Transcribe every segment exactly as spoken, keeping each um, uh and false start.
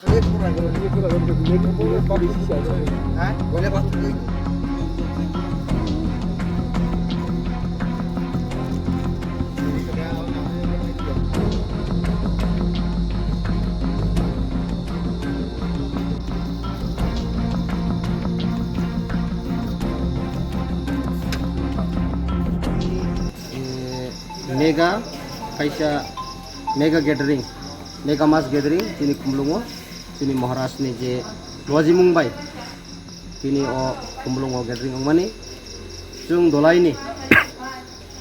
Eh, mega kaisa mega gathering, mega mass gathering chini Khumlungo, chini Maharaj ni je lojimung bai chini o Khumlungo gathering wngmani. Chwng dolaini,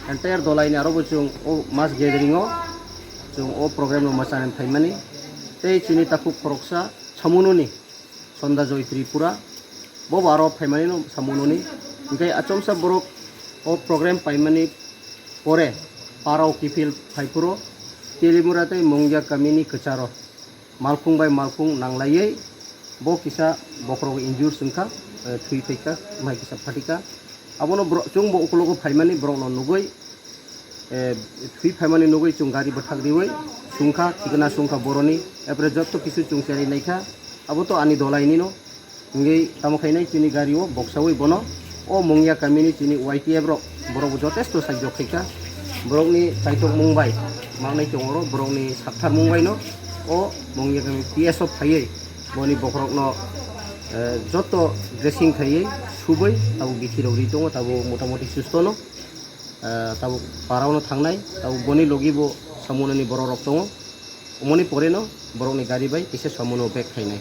entire dolaini aro bo chwng o mass gathering o chwng o program no mwchani phaimani. Tei chini takhuk khoroksa Samunoni Sonda Joy Tripura, bo bo aro phaimani no Samunoni. Hinkhe achomsa borok o program paimani pore parao kiphil phaiphuro Telimura tei Mungya kamini kwcharo malkhung bai malkhung nanglaiwi bo kisa bokhorok injure swngkha, eh, thwi phaikha, mai kisa phatikha. Abono borok, chwng bo ukologo phaimani borokno nugwi, eh, thwi phaimani nugwi chwng gari bwthak riwi sungkha, thikna sungkha boroni, epre jotto kisu chwng cherwi naikha, abo to ani dolainino. Hingwi tamo khainai chini gari o boksawi bono o Mungya kamini chini Y T F rok, borok bo jotesto saijok khaikha, borokni chaithokmung bai mangnai tongo, borokni saktharmung baino o Mungya kami P S o phaiwi boni bokhorokno, eh, jotto dressing khaiwi subwi tabuk bithi rok ri tongo, tabuk motamoti sustono. Ah, tabuk parao no thangnai, tabuk boni logi bo Samunoni borok rok tongo. Omoni pore no borok ni gari bai kisa Samuno bag khainai.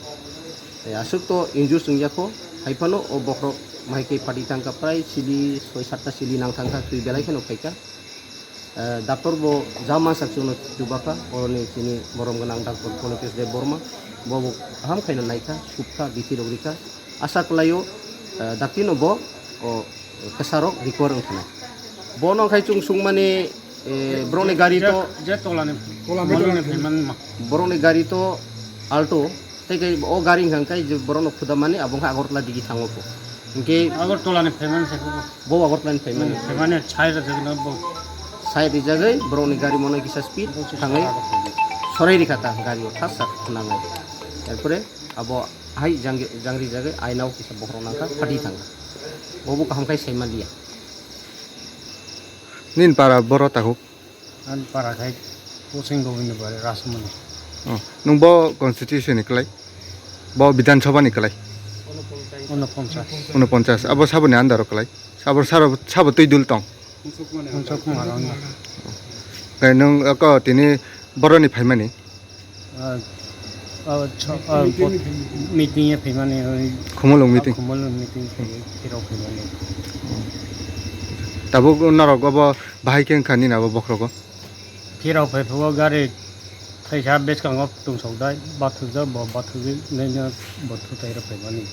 Eh, aswk to injure swngya kho, hai phano o bokhorok mai khe pati thangkha, prai sili soi satta sili nang thangkha, twi belai kheno phaikha. Eh, doctor bo ja mansak chwngno chubakha, oroni chini borom gwnang doctor Polokes Debbarma, bo bo kaham khaino naikha, subkha, bithi rok rikha. Asa kwlaio, eh, daktino bo o kwsarok recover wng thanai. Bono khai chwng sungmani, eh, borokni gari to je tolani, tolani phaimani ma. Borokni gari to Alto, tei khe o gari hwnkha khe je borokno khudamani abo wngkha Agartala digi thango kho. Hinkhe Agartala ni phaimani se kho. Bo Agartala ni phaimani. Hmm, phaimani sai rwjak no bo. Sai rijagwi borokni gari mono kisa speed thangwi sorai rikha ta gari o thasa khwnangwi. Erpore abo hai jang-, jangri jagwi aina o kisa bokhorok nangkha, phatwi thangkha. Bo bo kaham khai sai manliya. Nini para boro takhuk? Ani para khai Kosing Gobinda Bari Rasmani. Oh, nwng bo constituency ni kwlai? Bo Bidhan Sabha ni kwlai? Unoponchas. Unoponchas. Abo saboni under o kwlai? Sabo, sabo, sabo twi dul tong? Unsuk Kumar under. Khe nwng oko tini boroni phaimani? Ah, ah, cho-, ah, bot-, meeting e phaimani, oi, Khumulwng meeting. Khumulwng meeting phai-, phirok phaimani. Tabuk norok obo bahai khe wngkha nini abo bokhorogo? Phirok phai phugo gari thaisa bwskango tungsok dai, bathukjak bo, bathukjak nini bo thutai rok phaimani.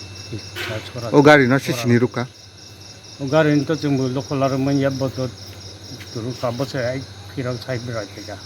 O gari no sisini rukha? O gari ni to chwng bo lokho larwk manya, bo to turu ka bo se ai phirok sai berai phaikha.